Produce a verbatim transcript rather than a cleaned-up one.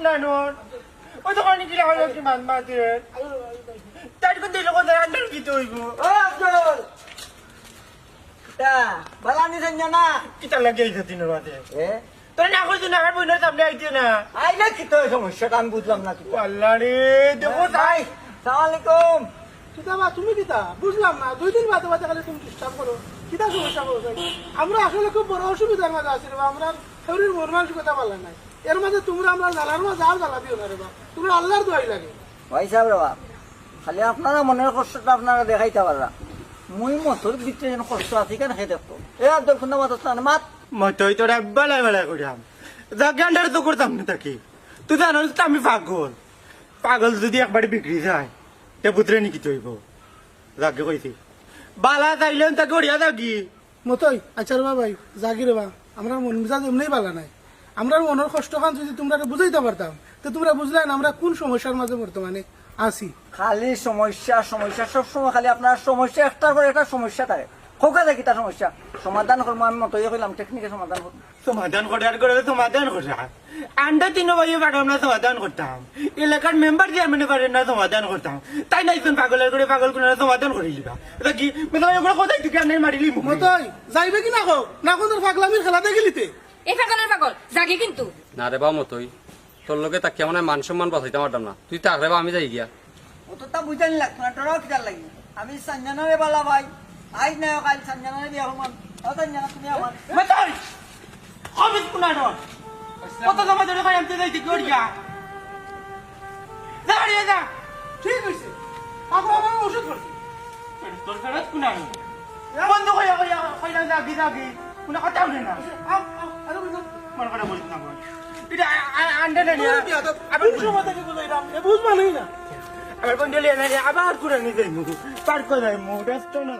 জানো, ওই তো অনেক কিলা হলো কি মান মাতে। তার কোন দিলে কোন আন্ডার কি তো হইব? ও আব্দুল, কিতা? বালা নি জানি না। কিতা লাগে এই দিনের মাঝে? এ? তোর না কইছো না, আর বইনের সামনে আইতে না। আই না, কিতা সমস্যাটা আমি বুঝলাম না কিতা। আল্লাহ রে, দেখো ভাই, সালাম আলাইকুম। কিতা বা তুমি কিতা? বুঝলাম না, দুই দিন বাদে বাদে খালি তুমি ডিস্টার্ব করো। কিতা সমস্যা বলো ভাই? আমরা আসলে খুব বড় অসুবিধার মাঝে আছি রে বা, আমরা শরীর মন মানসিকতা ভালা নাই। এর মাঝে তোমরা আমরা জ্বালার মাঝে আর জ্বালা দিও না রে বা, তোমরা আল্লাহর দোয়াই লাগে। ভাই সাহেব রে বা, খালি আপনারা মনের কষ্টটা আপনারা দেখাইতা পাররা। মুই মতর ভিতরে যেন কষ্ট আছে, কেন খেয়ে দেখতো। এ আব্দুল, কুন্না মাতস না, মাত। মতই তোরা বালাই বালাই করিয়াম। জাগি আন্ডার তো করতাম না তাকে। তুই জানোস তো আমি পাগল। পাগল যদি একবারে বিগড়ি যায়, তে পুত্রে নি কিতা অইব? জাগি কইছি। বালা চাইলেন তাকে উড়িয়া জাগি। মতই, আচ্ছা রে বা ভাই, জাগি রে বা, আমরার মন মিজাজ এমনেই বালা নাই। আমরার মনর কষ্টখান যদি তোমরারে বুঝাইতা পারতাম, তে তোমরা বুঝলায় না আমরা কোন সমস্যার মাঝে বর্তমানে আছি। খালি সমস্যা, সমস্যা, সব সময় খালি আপনার সমস্যা, একটার পর একটা সমস্যা থাকে। খোকা দেখি তার সমস্যা সমাধান করবো আমি, মতই কইলাম টেকনিকে সমাধান করবো। সমাধান করে আর করে সমাধান করে। আন্ডা তিন ভাইয়ে পারলাম না সমাধান করতাম, এলাকার মেম্বার চেয়ারম্যানে পারেন না সমাধান করতাম, তাই না একজন পাগলের করে পাগল করে সমাধান করে দিবা। এটা কি মানে ওগুলো কোথায় তুই কেন মারিলি মুখ? মতই, যাইবে কি না কও? না কোন তোর পাগলামির খেলা দেখিলিতে? এই পাগলের পাগল, জাগি কিন্তু। না রে বা মতই, তোর লগে তাকিয়া মনে হয় মান সম্মান বাঁচাইতাম পারতাম না। তুই থাক রে বা, আমি যাই গিয়া। অতটা বুঝানি লাগতো না, ডরাও কিতার লাগি? আমি সঞ্জনারে বালা ভাই, আইজ না কাইল সঞ্জনারে বিয়া হমান। ও সঞ্জনা, তুমি আমার। মতই! কবিস কুনানো! কত জমা ধরে খাই আনতে যাই দেখি ওর গিয়া। যা বাড়ি যা। ঠিক হইছে। এখন আমার ওষুধ করছি। তোর ফেরত কুনানো? বন্ধ কইয়া কইয়া কইয়া যাবি যাবি। কোনো কথা বলে না। আও, আও, আরো বন্ধ। মন করে বলিস না বল। এটা আ-, আ-, আন্ডা না নিয়া। তুমি বিয়াদব। আবার কোন সময় থেকে বলো এটা? এ বুঝবা নাই না। আবার বন্ধ লিয়ে না, আবার কুনানি যাইমু। পার্ক যাইমু, ব্যস্ত না।